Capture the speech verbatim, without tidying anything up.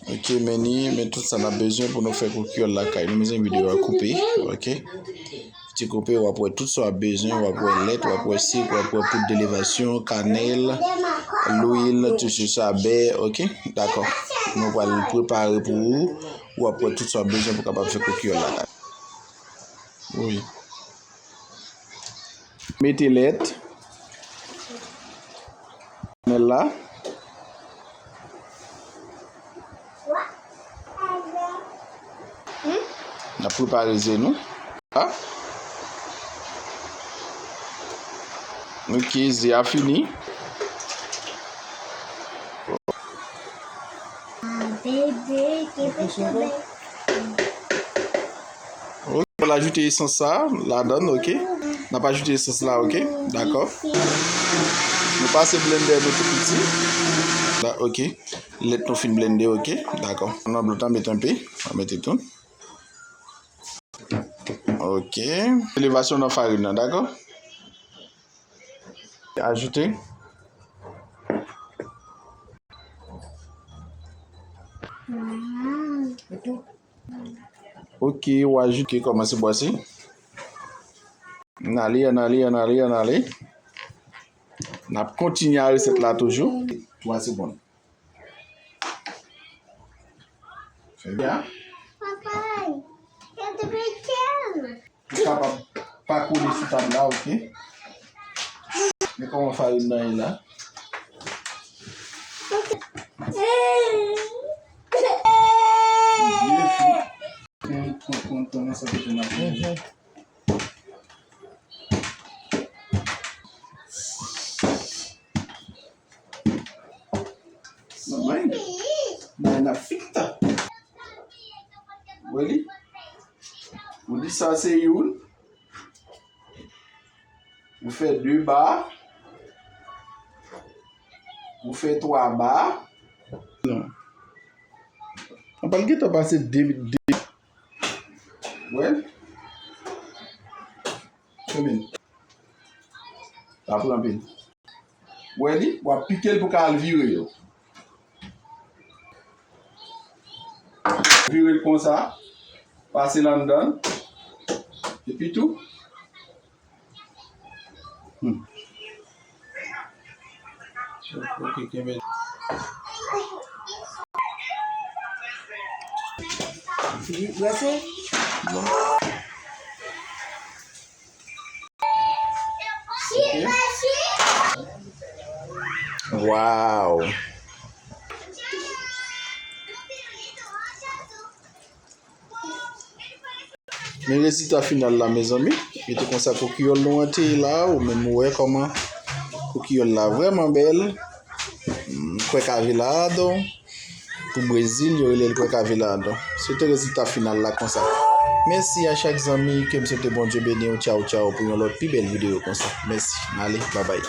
Ok, men ni, men tout sa n ap bezwen pou nou fè koukiyòl lakay nou. Mezanmi, videyo a koupe, ok? Ti koupe, w ap wè tout sa w ap bezwen, w ap wè lèt, w ap wè sik, w ap wè poud de levasyon, kanèl, lwil, tout se sa, bè, ok? Dakò. Nou pral prepare pou ou, w ap wè tout sa w ap bezwen pou kapab fè koukiyòl lakay. Wi. Mete lèt. Kanèl la. N ap prepare ze nou. A. Ok, ze a fini. Ok, w ap ajoute esans sa ladan, ok? N ap ajoute esans la, ok? Dakò. Nou pase blendè nou tou piti. La, ok. Lèt nou fin blende, ok? Dakò. Nan blòt la, mete enpe. Mete tou. Ok. Elevasyon nan farin nan, dakò? Ajoute. Ok, w ajoute, kòmanse bwase. Ann ale, ann ale, ann ale, ann ale. N ap kontinye a resèt la toujou. Twa segonn. Fè byen. Papay, fè de bèkèl. Li kapab pa kole sou tab la, ok? Men kòman farin nan ye la. Byen fri. Konn, konn, konn, konn sa ki te nan farin. Manman, manman ap fita. Wè li? Ou di sa se youn. Ou fè de ba. Ou fè twa ba. Non. An pral gentan pase de, de. Wè. Konbyen? Pa pran anpil. Wè li, w ap pike l pou ka al vire yo. Vire l konsa, pase l anndan. Epi tou. Hmm. Ok, kenbe. Brase. Bon. Waw. Men rezilta final la, mezanmi. Mete konsa koukiyòl nou an te ye la, ou menm ou wè kòman koukiyòl la vrèman bèl. M kwè kave la adan. Pou Brezil, yo rele l kwè kave la adan. Se te rezilta final la konsa. Mèsi a chak zanmi, ke m swete Bondye beni w. Tchaw, tchaw, pou yon lòt pi bèl videyo konsa. Mèsi. N ale, babay.